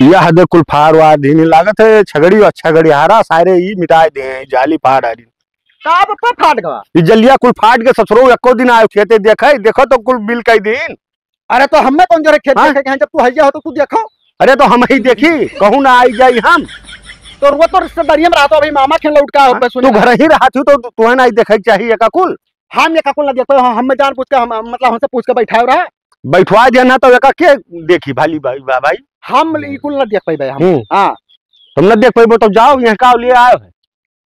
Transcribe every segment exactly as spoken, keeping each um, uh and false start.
यह दे कुल फाड़ वाड़ दीन, लागत है छगड़ी और छगड़ी हारा सारे ई मिटाए दे हैं, जाली फाड़ आ रही। का बप्पा फाट गवा? ई जलिया कुल फाट के ससुरो एको दिन आयो खेते देखे, देखो तो कुल बिल कई दिन। अरे तो हमें कौन जरे खेत हाँ? देखे के हैं, जब तू हैया हो तो तू देखो। अरे तो हम ही देखी, कहूँ ना आई जाई हम। तो रुआ तो रिश्तेदारी में रहतो, अभी मामा खेल लौट का हाँ? होबे सुने तू ना। घर ही रहत हो तो तू, तुहे ना देखे के चाहिए का कुल? हम ये का कुल ना देखो, हम, हमें जान पूछ के हम, मतलब हमसे पूछ के बैठाए रहा। बैठवा देना तो एका के देखी भाली भाई, बा-, भाई। हम ई कुल ना देख पाई भाई हम। हम्म। हाँ। तुम ना देख पाइबो तब जाओ, यहाँ का लिए आयो है?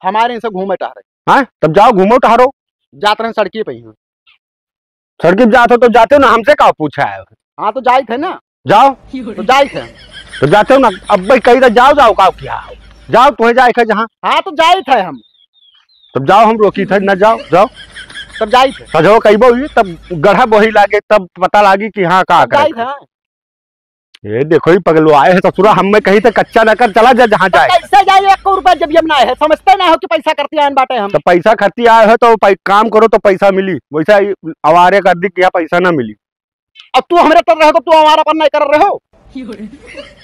हमारे इनसे घूमे टहरे। हाँ? तब जाओ घूमो टहरो। जात रहे सड़की पे ही। सड़की पे जात हो तो जाते हो ना, हमसे का पूछे आयो है? हाँ तो जाइत है ना। जाओ। तो जाइत है। तो जाते हो ना, अब भाई कही तो जाओ, जाओ का किया? जाओ तुम्हें जाए के जहाँ। हाँ तो जाइत है हम। तब जाओ, हम रोकी थे, ना जाओ, जाओ। तब जाइत है। सजो कहिबो ही, तब गढ़ा बोही लागे, तब पता लागी कि हाँ का तब करे। जाइत है। ये देखो, ये पगलो आए है ससुरा, हम में कहीं तो कच्चा न कर, चला जा जहाँ तब जाए। कैसे जाए, एक रुपया जब ये ना है, समझते ना हो कि पैसा खर्ची आन बाटे हम। तो पैसा खर्ची आए हो तो पै-, काम करो तो पैसा मिली, वैसा ही आवारे कर दी कि यहाँ पैसा ना मिली। अब तू हमरे तर रहे तो तू हमारा पर नहीं कर रहे हो।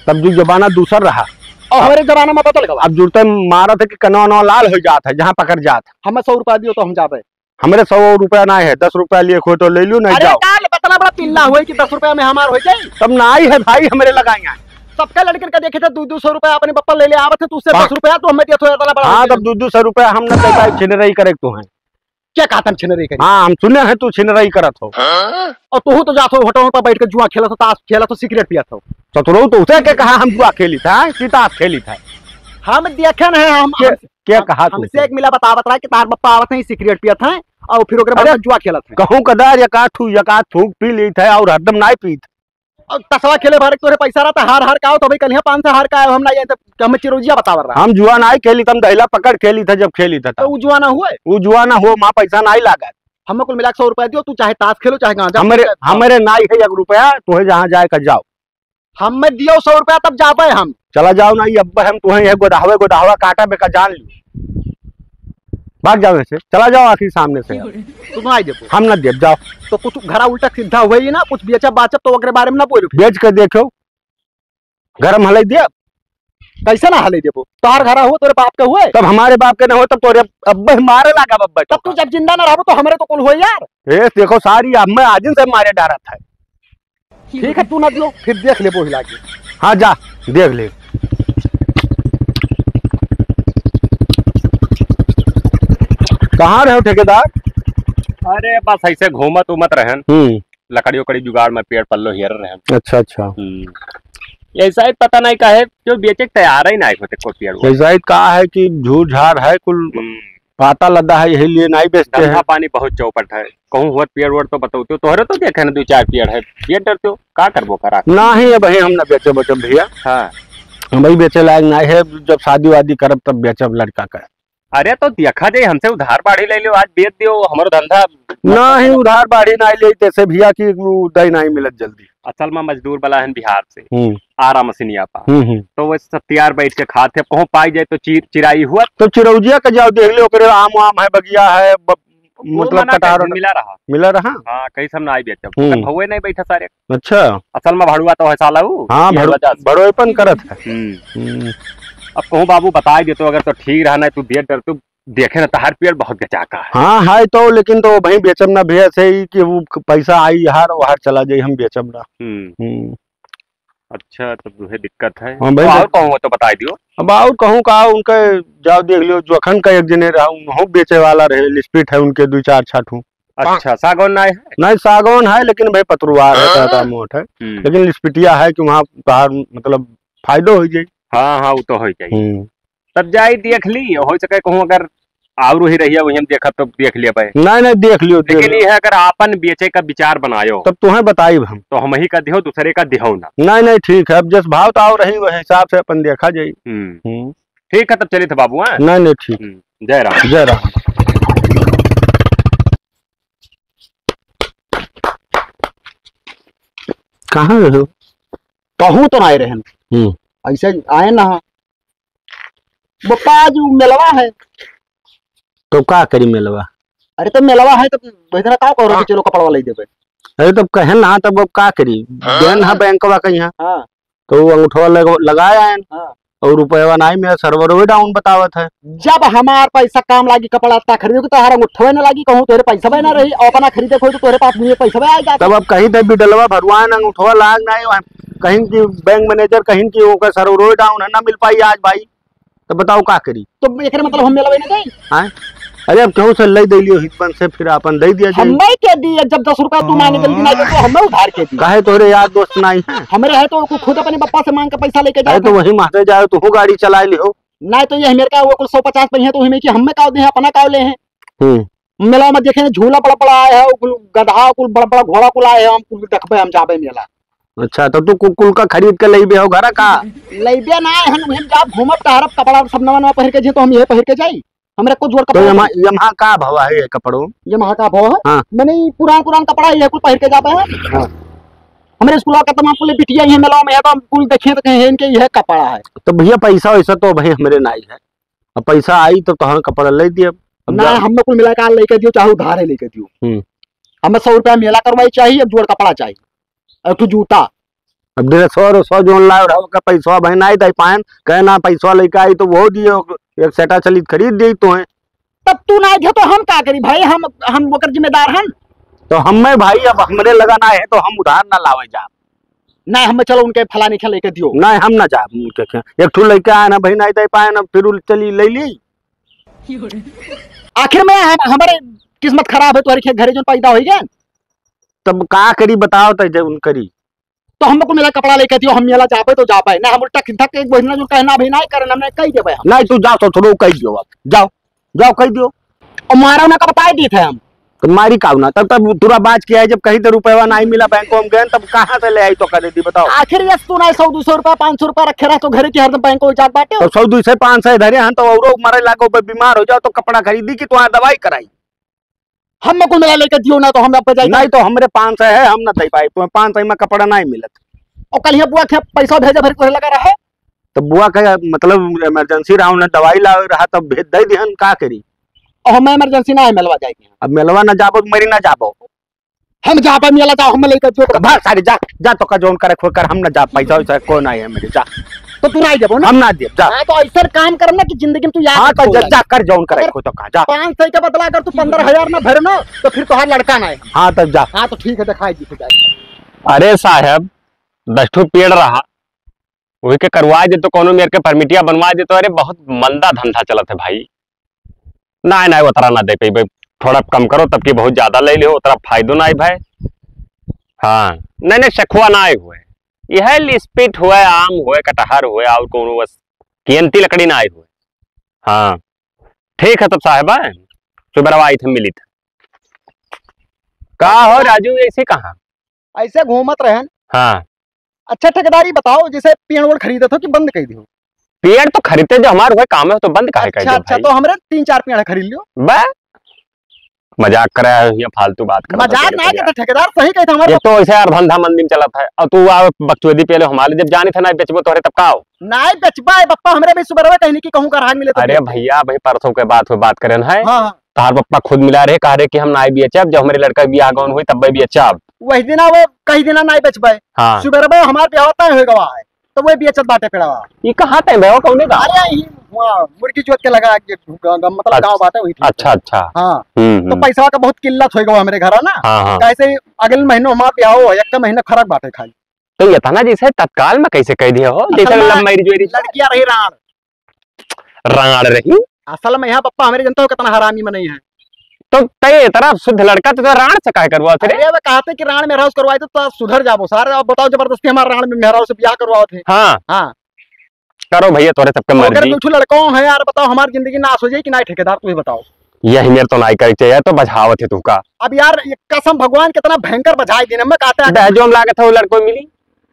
तब जो जमाना दूसर रहा। और हमारे जमाना में बदल गवा। अब जुड़ते मारा थे कि कनवा नवा लाल हो जात है, जहाँ पकड़ जात है। हमें सौ रुपया दियो तो हम जाबे। हमरे सौ रुपया ना है, दस रुपया लिए खो तो ले लियो, नहीं अरे जाओ। काल बतला बड़ा पिल्ला होई कि दस रुपया में हमार हो जाई। तब ना आई है भाई, हमरे लगाई है। सबका लड़कन का देखे थे, दो दो सौ रुपया अपने बप्पा ले ले आवत है, तू उससे हाँ। दस रुपया तो हमें दिया थोड़ा बड़ा हाँ, हो तब जाई। दो दो सौ रुपया हम ना दे पाए, छिनरई करे तू है। क्या कहत हम छिनरई करी? हाँ, हम सुने हैं तू छिनरई करत हो। और तू तो जात हो होटल पर बैठ के जुआ खेलत हो, ताश खेलत हो, सिगरेट पियत हो। सतुरऊ तो उसे के कहा हम जुआ खेली था, कि ताश खेली था? हम देखे न है, हम, के, हम, के हम, कहा तू हमसे तू? एक मिला बतावत रहा कि तार बप्पा आवत है, सिगरेट पियत है और फिर ओकरे बाद अरे, में जुआ खेलत है। कहूँ कदा एक आध ठू, एक आध थूक पी ली था और हरदम नाई पीत। और तसवा खेले भरे तोरे पैसा रहता, हार हार का हो तो भाई कल यहाँ पाँच सौ हार का आयो, हम ना जाए तो हमें चिरौजिया बतावर रहा। हम जुआ ना खेली, तम दहिला पकड़ खेली था जब खेली था तो तब। उ जुआ ना हुए? उ जुआ ना हो, माँ पैसा ना ही लागत। हमें कुल मिला के सौ रुपया दियो, तू चाहे ताश खेलो चाहे गांजा हमरे, पियो, चाहे हमरे ना ही है एक रुपया, तुहे जहाँ जाए का जाओ। हमें दियो सौ रुपया तब जाबे हम। चला जाओ ना, ये अब हम तुहे ये गोदाहवे गोदाहवा काटा बेका जान लियो। भाग जाओ यहाँ से, चला जाओ आखिर सामने से। तू ना आई देबो। हम ना देब, जाओ। तो कुछ घरा उल्टा सीधा हुए ही ना, कुछ बेचा बाचब तो ओकरे बारे में ना बोलो। बेच के देखो, घर में हलाई देब। कैसे ना हलाई देबो? तोहर घरा हो, तोरे बाप के हुए। तब हमारे बाप के ना हो, तब तोरे अब मारे लागा बब्बा तब तू चौका। जब जिंदा ना रहबो तो हमरे तो कुल होई यार। ए, देखो सारी, अब मैं आजिन से मारे डरत है। ठीक है, तू ना दियो, फिर देख लेबो हिला के। हाँ, जा, देख ले। कहाँ रहे हो ठेकेदार? अरे, बस ऐसे घूमत उमत रहन। हम्म। लकड़ी उकड़ी जुगाड़ में पेड़ पल्लो हेर रहन। अच्छा, अच्छा। हम्म। ये शायद पता नहीं काहे, जो बेचे के तैयार ही नहीं होते को पेड़ वो। ये शायद कहा है कि झूठ झाड़ है कुल। हम्म। पाता लदा है, यही लिए नहीं बेचते हैं। धंधा पानी बहुत चौपट है। कहूँ हुआ पेड़ वेड़ तो बतौते हो, तोहरे तो देखे ना दो चार पेड़ है, बेच डरते हो, का करबो करा? ना ही है भाई, हम ना बेचे बचब भैया। हाँ। हम भाई बेचे लायक ना है, जब शादी वादी करब तब बेचब लड़का का। अरे तो देखा जाए, हमसे उधार बाढ़ी ले लो, आज बेच दियो, हमारो धंधा। ना ही उधार बाढ़ी ना ले, तैसे भैया की उ दई नहीं मिलत जल्दी। असल में मजदूर वाला है बिहार से, हम्म। आरा मसीनिया पा। हम्म, हम्म। तो वो सब तैयार बैठ के खात है, कहूँ पाई जाए तो चीर, चिराई हुआ। तो चिरौजिया का जाओ देख लो, ओकरे आम वाम है, बगिया है, ब-, वो मतलब मना कर कटार दे, मिला रहा। मिला रहा? हाँ, कहीं सब ना आई बेचब। हम्म। तब भवे नहीं बैठा सारे। अच्छा। असल में भड़ुआ तो है साला वो, हाँ, ये भड़ु-, वजह से। भड़ोएपन करत है। हम्म। हम्म। अब कहूँ बाबू बताई दे तो अगर तो ठीक रहा, नहीं तू बेच डर, तू देखे ना तहार पेड़ बहुत गचाका है। हाँ, है तो, लेकिन तो भाई बेचब ना भैया, से ही कि वो पैसा आई यार, वो हर चला जाई, हम बेचब ना। हम्म। हम्म। अच्छा, तब तुहे दिक्कत है। हाँ भाई, तो और देख- कहूँ हो तो बताई दियो। अब और कहूँ का, उनके जाओ देख लियो, जोखन का एक जने रहा, उनहु बेचे वाला रहे, लिस्पिट है उनके दो चार छाठू। अच्छा, सागौन ना है? नहीं, सागौन है, लेकिन भाई पतरुआर है, हाँ। कहता मोट है। हम्म। लेकिन लिस्पिटिया है कि वहाँ तहार, मतलब, फायदो हो जाई। हाँ, हाँ, वो तो हो जाई। हम्म। तब जाई देख ली, हो सके कहूँ अगर और वही रहिया, वही हम देखब तो देख लिया भाई। नहीं, नहीं, देख लियो, देख लेकिन लियो। ये है, अगर आपन बेचे का विचार बनायो, तब तुम्हें बताइब हम। तो हम ही का दिहो, दूसरे का दिहो ना। नहीं, नहीं, ठीक है, अब जस भाव तो आओ रही, वही हिसाब से अपन देखा जाई। हम्म। हम्म। ठीक है, तब चलिए थे बाबू, हाँ? नहीं, नहीं, ठीक। हम्म, जय राम। जय राम। कहाँ रहे हो? कहूँ तो आए रहन। हम्म। ऐसे आए ना। बप्पा, आज उ मेलवा है। तो का करी मेलवा? अरे, तो मेलवा है, तो वैसे ना का कहो कि हाँ। चलो कपड़वा ले देबे। अरे, तब कहे ना, तब अब का करी? हाँ। देन है बैंकवा का यहाँ। हाँ। तो वो अंगूठवा लग-, लगाए आयन। हाँ। और रुपयवा नाहीं मिला, server वे down बतावत है। जब हमार पैसा काम लागी, कपड़ा अत्ता खरीदे के, तोहरा अंगूठवे न लागी, कहूँ तोहरे पैसा ना रही, और अपना खरीदे के होई तो तोहरे पास भी पैसा आ जाता। तब अब कहीं थे बिडलवा भरवान अंगूठवा लाग नाहीं, कहीं कि bank manager कहीं कि ओकर server वे down है, ना मिल पाई आज भाई। तो बताओ का करी? तो एकरे मतलब हम मेलवे ना जाई? हाँ? अरे अब केहू से ले दे लियो हितवन से, फिर आपन दे दिया जाए। हमें के दी, जब दस रुपया तू मांगे जल्दी ना दे तो हमें उधार के दी। काहे तोहरे यार दोस्त नाहीं है? हमरे है तो खुद अपने पप्पा से मांग के पैसा लेके अरे जाए तो थे। वही माथे जाए, तू गाड़ी चला लियो। नाहीं तो ये हमें का वो कुल सौ पचास पहिया तो हमें कि हमें का दे हैं, अपना का ले हैं। हम्म। मेला में देखे झूला बड़ा बड़ा आए है, वो कुल गधा, कुल बड़ा बड़ा घोड़ा कुल आए है, हम कुल देखबे, हम जाबे मेला। अच्छा, तो तू कु-, कुल का खरीद के लइबे हो घरा का? लइबे ना, हम, हम जाब घूमब टहरब, कपड़ा सब नवा नवा पहिर के जे, तो हम ये पहिर के जाई। हमरा कुछ जोड़ तो कपड़ा यमहा, यमहा का भाव है ये कपड़ों? यमहा का भाव है? हाँ। मने ई पुरान पुरान कपड़ा ये कुल पहिर के जाबे है। हाँ। हमरे स्कूल का तमाम कुल बिटिया ये मेला में है, तो हम कुल देखे तो कहे इनके ये कपड़ा है। तो भैया पैसा वैसा तो भाई हमरे नाहीं है, अब पैसा आई तो तोहर कपड़ा ले दिए। अब ना, जा। हम कुल मिला के लेके दियो, चाहे उधार है लेके दियो। हम्म। हमें सौ रुपया मेला करवाई चाहिए, अब जोड़ कपड़ा चाहिए, और तू जूता। अब डेढ़ सौ और सौ जोन लाए रहो का पैसा भाई नाहीं दे पाएन, कहे ना पैसा लेके आई तो वो दिए, एक सेटा चलित खरीद दी तो है। तब तू नाहीं दे तो हम का करी भाई, हम, हम ओकर जिम्मेदार हन। तो हमें भाई अब हमरे लगा नाहीं है तो हम उधार ना लावे जा। नाहीं, हमें चलो उनके फलानी के लेके दियो। नाहीं, हम ना जाब उनके खे-, एक ठो लेके आए ना भाई, नाहीं दे पाए ना, फिर उ चली ले ली। आखिर में हम, हमारे किस्मत खराब है, तोहरे खे-, घरे जोन पैदा होई गए। तब का करी बताओ, तो जब उन करी। तो हमको मेला कपड़ा लेके दियो, हम मेला जाबे तो जाबे, ना हम उल्टा सीधा के एक महीना जो कहना भी नाहीं करन, हमने कही देबे हम। नाहीं, तू जा ससुरो कही दियो, अब जाओ, जाओ कही दियो। और मारा ना का बताए दी थे हम। तो मारी काऊ ना, तब, तब तुरा बाज के है, जब कहीं तो रुपया नाहीं मिला बैंक में गए, तब कहाँ से ले आई तो कर दी बताओ। आखिर ये तू नाहीं सौ दो सौ रुपया, पाँच सौ रुपया रखे रहा तो घरे की हरदम बैंक में जात बाटे। तो सौ दो सौ पाँच सौ धरे हैं तो औरो मरे लागो, बे बीमार हो जाओ तो कपड़ा खरीदी कि तुम्हारा दवाई कराई। हम कुल मिला लेके दियो ना तो हम अब जाई। नाहीं तो हमरे पाँच सौ है, हम ना दे पाई, तुम्हें पाँच सौ में कपड़ा नाहीं मिलत। और कल यहाँ बुआ के पैसा भेजे भर तोहरे लगा रहा है। तो बुआ का मतलब emergency रहा, उन्हें दवाई लावे रहा, तब भेज दे दिहन, का करी? और हमें emergency ना है, मेलवा जाएगी। अब मेलवा ना जाबो तो मरी ना जाबो। हम जाबे मेला जाओ, हम लेके जो तो भाग सारी जा, जा तो का जोन करे खो कर, हम ना जा, पैसा वैसा कोई नाहीं है मेरे, जा। तो तू नाहीं देबो ना? हम ना देब, जा। हाँ, तो ऐसा काम करना कि जिंदगी में तू याद हाँ, तो रखो जा, भाई। जा कर जोन करे अगर खो तो का, जा। पाँच सौ के बदला अगर तू पन्द्रह हजार ना भरे ना, तो फिर तोहार लड़का ना है। हाँ, तो जा। हाँ, तो ठीक है, दिखाई दी तो जा। अरे साहब, दस ठो पेड़ रहा, वही के करवा दे तो कौनो मेर के परमिटिया बनवा दे तो, अरे बहुत मंदा धंधा चलत है भाई। नाहीं, नाहीं, उतरा ना दे पइबे, थोड़ा कम करो, तब कि बहुत ज्यादा ले लियो, उतरा फायदो नाहीं भाई। हाँ, नाहीं, नाहीं, सखुआ नाहीं हुए, यह लिस्पिट हुए, आम हुए, कटहर हुए, और कौनो बस कीमती लकड़ी नाहीं हुए। हाँ, ठीक है तब साहब, हाँ, सुबह आई थे मिली थे। का हो राजू, ऐसे कहाँ? ऐसे घूमत रहन। हाँ। अच्छा ठेकेदारी बताओ, जैसे पेड़ वेड़ खरीदत हो कि बंद कर दियो? पेड़ तो खरीदते जो हमार हुए काम है, तो बंद काहे कर अच्छा, दियो अच्छा, भाई? तो हमरे तीन चार पेड़ खरीद लियो। बे, मजाक करे है या फालतू बात करे मजाक है ना भैया? करते ठेकेदार, सही कहते हमारे ये तो ऐसे यार धंधा मंदी में चलत है, और तू आ बकचोदी पहले हमारे जब जाने थे ना बेचबो तोहरे तब का हो? नाहीं बेचबा है बप्पा, हमरे भी सुबह कहीं की कहूँ का राग मिले तो अरे बेच दे। भैया, भाई परसों के बात हुई, बात करें है। हाँ, हाँ। तोहार पप्पा खुद मिला रहे, कह रहे कि हम नाहीं बेचब, जब हमरे लड़का के बियाह गौन हुई तब बेचब। वही दिना वो कही दिना नाहीं बेचबे। हाँ। सुबेरबे हमार बियाह तय हो गवा है, तो वो बेचत बाटे पेड़वा। ई कहाँ तय भवा, कौने गाँव? अरे ई हुआ मुर्गी जोत के लगा के ग-, ग-, मतलब अच्छा। गाँव बाटे वही ठीक है। अच्छा, अच्छा। हाँ। हम्म, तो हम्म। पैसा का बहुत किल्लत हो गवा हमरे घर ना। हाँ, हाँ। कैसे अगले महीने हमार बियाह हो, एक महीना खरक बाटे खाली। तो ये था ना जैसे तत्काल में कैसे कह दिया हो, असल जैसे में love marriage वेरिज। लड़कियां रही राण। राण रही? असल में यहाँ पप्पा हमरे जनता हो कितना हरामी मनई है। तो तय इतना शुद्ध लड़का तो राण से काहे करवाओ थे रे? अरे, वे कहते कि राण मेहरारू से करवाए तो, तो सुधर जाबो सारे। अब बताओ, जबरदस्ती हमारे राण में मेहरारू से ब्याह करवाओ थे। हाँ। हाँ। करो भैया, तोरे सबके तो अगर मर्जी। दो ठो लड़कों है यार, बताओ, हमारी जिंदगी नाश हो जाए कि ना, ठेकेदार, तू ही बताओ। यही मेरे तो नाई करे चाहिए, तो बझावत है तू का। अब यार, ये कसम भगवान, कितना भयंकर बझाए दिन में कहते हैं। दहेजो में लागत है, वो लड़को मिली।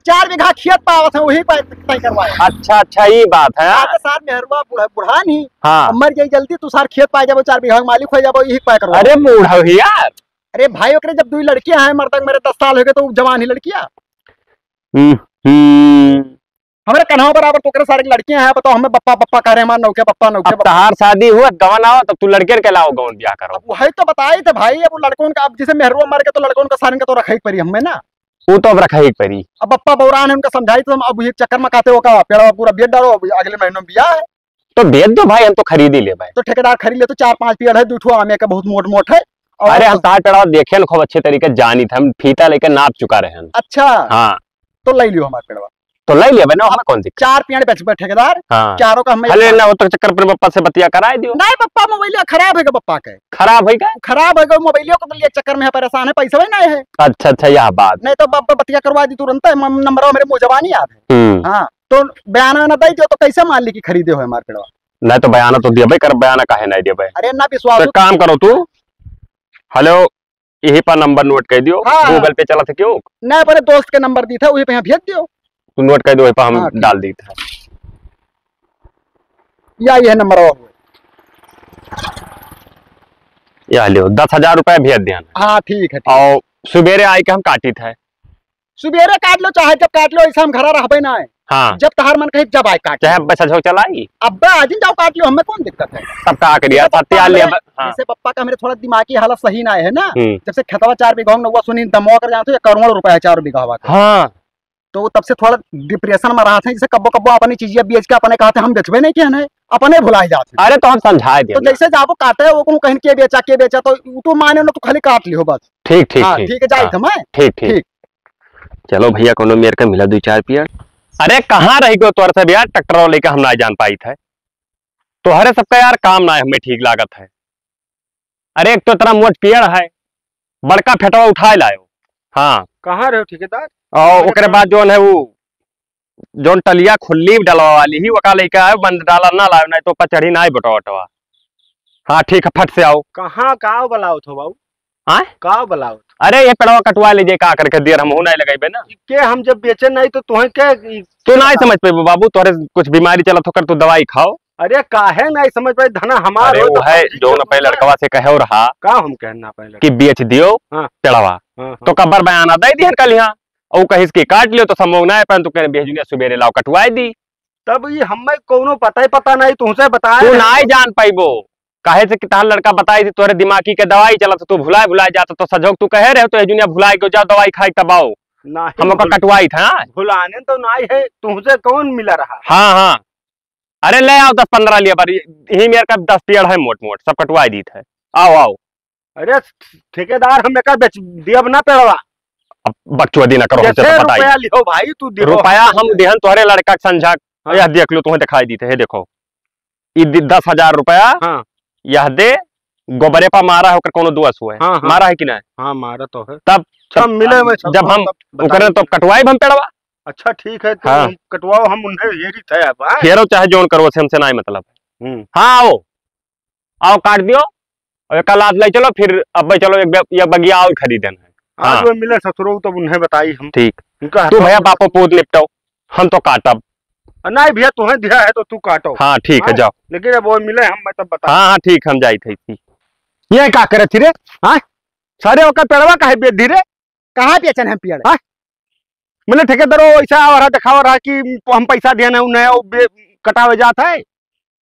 चार बीघा खेत पावत है, वही पाए तय करवाए। अच्छा, अच्छा, ये बात है। आज सार मेहरुआ बुढ़ा, बुढ़ा नहीं। हाँ। अब मर जाई जल्दी, तू सार खेत पाए जाबो, चार बीघा के मालिक हो जाबो, यही पाए करवाए। अरे बूढ़ा हो यार। अरे भाई, ओकरे जब दो ही लड़कियां हैं, मरदा के मेरे दस साल हो गए, तो जवान ही लड़कियां। हम्म, हम्म। हमरे कन्हवा बराबर तो ओकरे सारे लड़कियां हैं, बताओ, हमें बप्पा, बप्पा कह रहे हैं, हमार नौके बप्पा, नौके अब बप्पा। तहार शादी हुआ, गवन आओ, तब तू लड़के के लाओ, गवन ब्याह करो। अब वही तो बताई थे भाई, अब वो लड़कों का, अब जैसे मेहरुआ मर गए, तो लड़कों का सारन का तो रखे के पड़ी हमें ना। वो तो अब रखा ही परी। अब बप्पा बौरान है, उनका समझाई तो हम अब ये चक्कर में कहते हो का पेड़वा पूरा बेच डालो, अब अगले महीने में बियाह है। तो बेच दो भाई, हम तो खरीद ही लेबे। तो ठेकेदार खरीद ले, तो चार पांच पेड़ है, दू ठो आमे के बहुत मोट मोट है। और अरे, हम तार पेड़वा देखे न खूब अच्छे तरीके जानी थे, हम फीता लेके नाप चुका रहे हैं। अच्छा। हाँ। तो ले लियो हमार पेड़वा। तो ले लियो बने, हमें कौन दिक्कत? चार पेड़ बेचबे ठेकेदार, हाँ। चारों का हमें अरे ना, वो तो चक्कर पर बप्पा से बतिया कराए दियो। नहीं बप्पा, मोबाइल खराब है बप्पा के। खराब है का? खराब है, मोबाइल को तो लिए चक्कर में परेशान है, पैसा ही नहीं है। अच्छा, अच्छा, यह बात। नहीं तो बप्पा बतिया करवा दी तुरंत, नंबर मेरे मुँह जबानी याद है। हम्म। हाँ। तो बयाना ना दे दियो, तो कैसे मान ली कि खरीदे हो हमार पेड़वा? नहीं तो बयाना तो देबे कर, बयाना काहे नहीं देबे? अरे ना विश्वास तो एक काम करो तू, हेलो, यही पर नंबर नोट कर दियो। हाँ, हाँ। Google Pay चला थे क्यों? नहीं, अपने दोस्त के नंबर दी था, वही पे यहाँ भेज दियो। तू नोट कर दियो, वही पर हम हाँ, ठीक। डाल दी था। या ये नंबर हुआ। या लियो, दस हजार रुपया भेज दिया। हाँ, ठीक है, ठीक। और सुबेरे आए के हम काटी था। सुबेरे काट लो, चाहे जब काट लो, ऐसे हम घरा रहबे ना है। हाँ। जब तहार मन कही, जब आए काट चाहे लो। अब्बे सजो चलाई। अब्बे आज ही जाओ काट लो, हमें कौन दिक्कत है? तब का करिए, जैसे पप्पा सत्या हमरे, लेबर, हाँ। जैसे पप्पा का हमरे थोड़ा दिमागी हालत सही ना है ना, हम्म। जब से खेतवा चार बीघा में नौवा सुनी दमवा कर जाते, करोड़ रुपया है चार बीघा का। हाँ। तो वो तब से थोड़ा depression में रहा था, जैसे कब्बो कब्बो अपनी चीजें बेच के अपने कहते हम बेचबे नहीं किया है, अपने भुलाए जाते। अरे तो हम समझाए दिया तो ना। जैसे जाबो काटे, वो कहन के बेचा, के बेचा, तो तू माने ना, तू खाली काट लियो बस। ठीक, ठीक, हाँ, ठीक। ठीक है, जाइत हाँ, हम, हैं? ठीक, ठीक। ठीक। चलो भैया, कोनो मेर के मिला दू चार पेड़। अरे, कहाँ रह गयो तोर से भैया, ट्रैक्टर वाले का हम ना जान पाई थे। तोहरे सबका यार काम ना हमें ठीक लागत है। अरे, एक तो इतना मोट पेड़ है, बड़का फेटवा उठाए लायो। हाँ। कहाँ रहे हो ठेकेदार? और अरे ओकरे कहाँ? बाद जौन है वो जौन टलिया खुल्ली डलवा वाली ही, ओका लइका है, बंद डाला ना लाओ, नहीं तो ओका चढ़ी ना बटवा वटवा। हाँ, ठीक है, फट से आओ। कहाँ, का बलाओ थो बाबू? हाँ? का बलाओ थो? अरे, ये पेड़वा कटवा लीजिए, का करके देर हम हूँ नहीं लगाइबे ना। के हम जब बेचे नहीं तो तुहें के ई तू नहीं समझ पाइबो बाबू, तोहरे कुछ बीमारी चलत होकर तू दवाई खाओ। अरे, काहे नहीं समझ पाई? धना हमार अरे, हो तो वो है, हम जौन अपने लड़कवा से कहे और हा का हम कहना पहले? कि बेच दियो हाँ। पेड़वा। हाँ, हाँ। तो कब्बर बयाना दे दिहन कल यहाँ। और कहिस कि काट लियो तो संभव ना है, परंतु कहने भेजुनिया सुबेरे लाओ कटवाए दी। तब ये हमें कोनो पता ही पता नहीं, तुमसे बताए तू रहे। नाई जान पाइबो, काहे से कि तहार लड़का बताई थी तोहरे दिमागी के दवाई चलत, तू भुलाए भुलाए जात, तो सजोग तू कहे रहे तो भेजुनिया भुलाए के जाओ दवाई खाए तब आओ। नहीं हम ओकर भुल-, कटवाई था। भुलाने तो नाई है, तुमसे कौन मिला रहा? हाँ, हाँ। अरे ले आओ दस पन्द्रह लिया बार, यही मेरे का दस पेड़ है मोट मोट, सब कटवाए दी थे। आओ, आओ। अरे ठेकेदार, हम एका बेच दियब ना पेड़वा। अब बकचोदी ना करो, हमसे जैसे तो बताई। रुपया लिहो भाई, तू दिहो रुपया हमसे। हम देहन तोहरे लड़का के संझा, हाँ। यह देख लो, तुम्हें दिखाई दी थे, हे देखो, ई दि-, दस हजार रुपया, हाँ। यह दे, गोबरे पा मारा है, ओकर कोनो दोष हुए, हाँ, हाँ। मारा है कि नहीं? हाँ, मारा तो है। तब, सब तब मिले में सब जब हम तब ओकरे बताएंगे। तो कटवाई हम पेड़वा। अच्छा, ठीक है, तो हाँ। हम कटवाओ, हम उन्हें हेरी थे अब, हाँ? हेरो चाहे जोन करो, से हमसे नहीं मतलब। हम्म। हाँ, आओ। आओ काट दियो। और एक लात ले चलो, फिर अब भाई चलो एक बे-, ये बगिया और खरीदन है। आज हाँ। वो मिले ससुरो तब उन्हें बताई हम। ठीक। उनका तू हाथों भैया में बापो पूत निपटाओ, हम तो काटब। नहीं भैया, तुम्हें दिया है तो तू काटो। हाँ, ठीक है, हाँ, जाओ। लेकिन अब वो मिले हम, मैं तब बता। हाँ, हाँ, ठीक, हम जाई थे। ये का करे थी रे? हाँ? सारे ओकर पेड़वा काहे बेच दी रे? कहाँ बेचन हम पेड़? हाँ? मैंने ठेकेदारो ऐसा आ रहा, दिखावा रहा कि हम पैसा दिया ना, उन्हें वो बे-, कटावे जात है।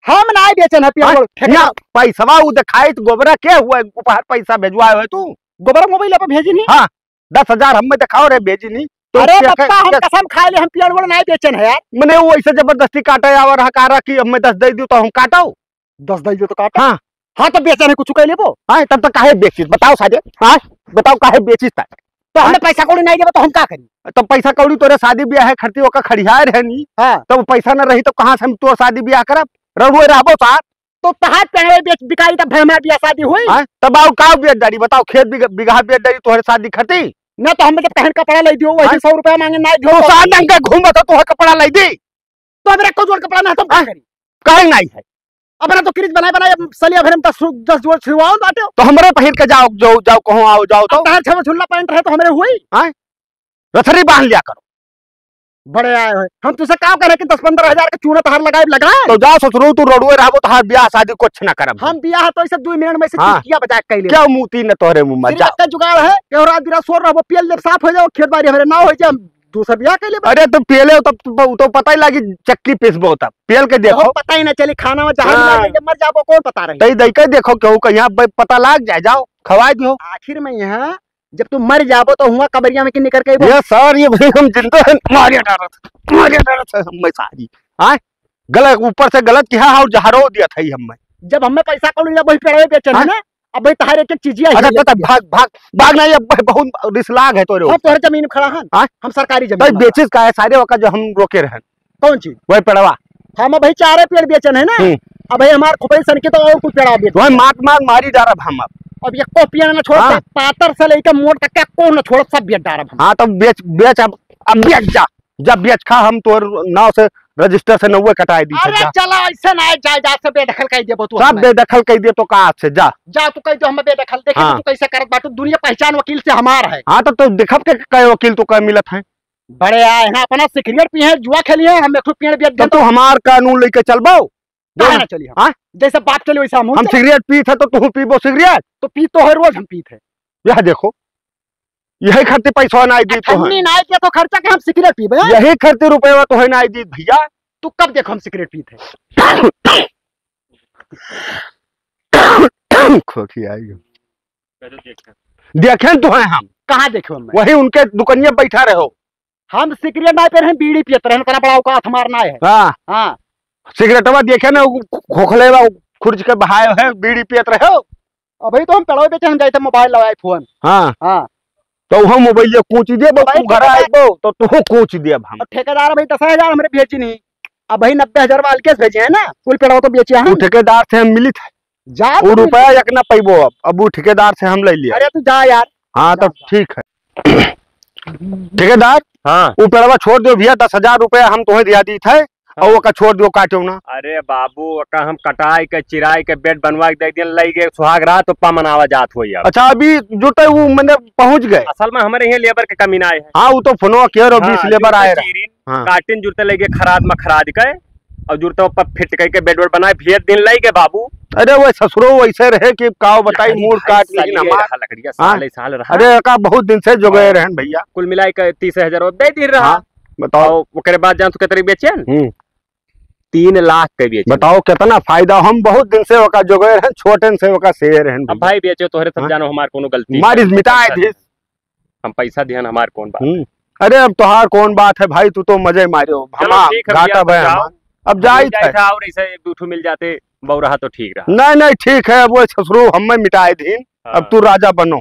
हम नाई बेचन है पेड़, हाँ? बोल, ठेकेदार। ना, पैसवा उ दिखाई तो गोबरा के हुआ, उपहार पैसा भेजवाए हुए तू? गोबरा मोबाइल पे भेजी नहीं? हाँ, दस हजार हमें दिखाओ रे, भेजी नहीं। तो अरे क्या बप्पा, कह-, हम क्या कसम खाए ले, हम पेड़ वेड़ नाई बेचन है यार। मने वो ऐसे जबरदस्ती काटे आवा रहा, कहा रहा कि हमें दस दे दियो तो हम काटो। दस दे दियो तो काटो। हाँ। हाँ, तो बेचन है, कुछ कह लेबो। हाँ, तब तक काहे बेचिस? बताओ साजे। हाँ, बताओ काहे बेचिस तक? तो हमने हाँ? पैसा कौड़ी नहीं देबो तो हम का करी? तो पैसा कौड़ी तोरे शादी ब्याह है, खर्ची ओका खड़ियाए रहनी। हाँ। तब पैसा न रही तो कहाँ से हम तोर शादी ब्याह करब? रड़ुए रहबो साथ। तो तहार पेड़वे बेच बिकाई तब हमार ब्याह शादी हुई? हाँ? तब आओ का बेच डारी? बताओ, खेत बिग-, बिगहा बेच डारी तोहरे शादी खर्ची? ना तो हमें जब कहन कपड़ा ले दियो, वही हाँ? सौ रुपया मांगे, ना दियो तो तो। सात दिन का घूमत हो, तोहर कपड़ा ले दी। तो हमरा को जोड़ कपड़ा ना, तो हम का हाँ? करी? काहे नहीं है? अपना तो क्रीज बनाए बनाए, अब सलिया भरे में दस रु-, दस जोड़ सिलवाओ बाटे। तो हमरे पहिर के जाओ, जाओ, जाओ, कहूँ आओ, जाओ तो। अब तहार छव झुल्ला पैंट रहे तो हमरे हुई? हाँ? रथरी बांध लिया करो। बड़े आए हो। हम तुझसे का करे कि दस पन्द्रह हजार के चूना तहार लगाए, लगाए? तो जाओ ससुरो, तू रड़ुए रहबो, तहार ब्याह शादी कुछ ना करब। हम ब्याह तो इसे दो मिनट में से हाँ। चुटकिया बजा के कैले। क्या मूती न तोहरे मुंह में, सिर्फ जाओ। एक जुगाड़ है कि रात बिरात सोर रहबो, पेल जब साफ हो जाओ, खेत बाड़ी हमरे ना हो जाए, हम दूसरा ब्याह कैले बा। अरे तो पेले तब तो, तो पता ही लागी, चक्की पीसबो तब, पेल के देखो। बहुत पता ही ना चली, खाना में जहर हाँ। मिला के मर जाबो, कौन पता रही? तई दई के देखो, केहू कहीं ब-, पता लाग जाए, जाओ, खवाए दियो। आखिर में यहाँ जब तू मर जाबो तो हुआ कबरिया में के निकर के अइबो? ये सार, ये भाई हम जिंदा हैं, मारे डारत, मारे डारत है हमें सारी। हाँ, गलत, ऊपर से गलत किहा और जहरो दिया था ही हमें। जब हमें पैसा कौड़ी ना वही पेड़वे बेचन है हाँ? ना, अब भाई तहार एक एक चीजिया अच्छा, है। तो तब भाग, भाग, भाग ना, ये ब-, बहुत रिसलाग है तोरे हम ऊपर। तोहरे जमीन में खड़ा हन, हाँ? हम सरकारी जमीन तब में बेचिस का है सारे वका जो हम रोके रहन? कौन चीज? वही पेड़वा। हम भाई चारे पेड़ बेचन है ना, हम्म। अब भाई हमार खुबई सन के तो और कुछ पेड़ा बेच वही मार मार मारी डारब हम अब। अब एको पेड़ ना छोड़, हाँ। पातर से लेके मोट तक का को ना छोड़, सब बेच डारब हम। हाँ, तब बेच, बेच अब, अब बेच जा, जब बेच खा हम तोर नाव से रजिस्टर से नौवे कटाई दी अरे जा। चला, ऐसे ना जाए, जा से बेदखल कर देबो तू सब हमें। बेदखल कर दे तो का से जा। जा तू कह दो हम बेदखल, देखे हाँ। तू कैसे करत बाटू, दुनिया पहचान वकील से हमार है। हाँ, तो, तो देखब के कई वकील तो कई मिलत है। बड़े आए हैं, अपना सिगरेट पिए हैं, जुआ खेलिए हैं, हम एक ठो पेड़ बेच तो देता तू हूँ। हमार कानून लेके चलबो? काहे ना चली हम? हाँ? जैसे बाप चले वैसे हम हम चले। सिगरेट पीत है तो तू पीबो सिगरेट? तो पी तो है, रोज हम पीत है। यह देखो, यही खातिर पैसा ना दी तो है। अन्नी ना आए तो खर्चा के हम सिगरेट पीबे, हैं? यही खातिर रुपया तो है ना दी भैया। तू कब देखो हम सिगरेट पीत है? खोखी आई हो। देखे तो हैं हम। कहाँ देखे हम? वही उनके दुकनिया बैठा रहो। हम सिगरेट ना पे रहे, बीड़ी पियत रहे, इतना बड़ा औकात हमार ना है। हाँ। हाँ। सिगरेटवा देखे ना, वो खो-, खोखले बा, खुर्ज के बहाए है, बीड़ी पियत रहे हो। अबही तो हम पेड़वा बेचे, हम जाइत है मोबाइल लवाए फोन। हाँ। हाँ। तो हम मोबाइल कूची देबो, मोबाइल तू घर ठेकेदार आइबो, तो तू कूची देब हम। और ठेकेदार भाई दस हजार हमरे भेजी नहीं, अबही नब्बे हजार वाला केस भेजे है ना, कुल पेड़वा तो बेचे हैं। वो ठेकेदार से हम मिलित है। जा वो तू। रुपया एक ना पैबो अब, अब वो ठेकेदार से हम ले लिया। अरे तू जा यार। हाँ, जा, तब जा। ठीक है। ठेकेदार, हाँ। वो पेड़वा छोड़ दो भैया, दस हजार रुपया हम तुम्हें दिया दी थे, हाँ। और ओका छोड़ दो, काटो ना। अरे बाबू, ओका हम कटाई के, चिराई के, बेड बनवा के दे दिए, लई गए सुहाग रात, तो पा मनावा जात होई अब। अच्छा, अभी जो तो वो मैंने पहुंच गए। असल में हमारे यहाँ लेबर के कमी ना है। हाँ, वो तो फोनवा किया रहो, हाँ, बीस लेबर आए रहे। हाँ। काटिन जुरते लगे खराद में खराद के, और जुरते ऊपर फिट करके बेड वेड बनाए, भेज दिन लई गए बाबू। अरे वो ससुरो वैसे रहे कि काव बताई, अरे मूड़ भाई, काट साले लेकिन हमार। रहा लकड़िया, हाँ? साले साल रहा। अरे का बहुत दिन से जोगे हाँ। रहन भैया। कुल मिलाई के तीस हजार दे दिन रहा। हाँ, बताओ। और ओकरे बाद जान तू कितने बेचे न? हम्म। तीन लाख के बेचे। बताओ कितना फायदा, हम बहुत दिन से ओका जोगे रहन, छोटन से ओका शेयर रहन अब भैया। भाई बेचे तोहरे सब हाँ? जानो हमार कोनो गलती मारिस है। मिटाए अच्छा। दिस। हम पैसा दिहन, हमार कौन बात हम्म। है? अरे अब तोहार कौन बात है भाई, तू तो मजे मारे हो, चलो हमार ठीक है भैया, घाटा अब भाई जाओ। हमार। अब हम जाइत जाइत है। है और ऐसे एक दो ठो मिल जाते, बौराहा तो ठीक रहा। नहीं, नहीं, ठीक है, अब वो ससुरो हमें मिटाए दीन, हाँ। अब तू राजा बनो।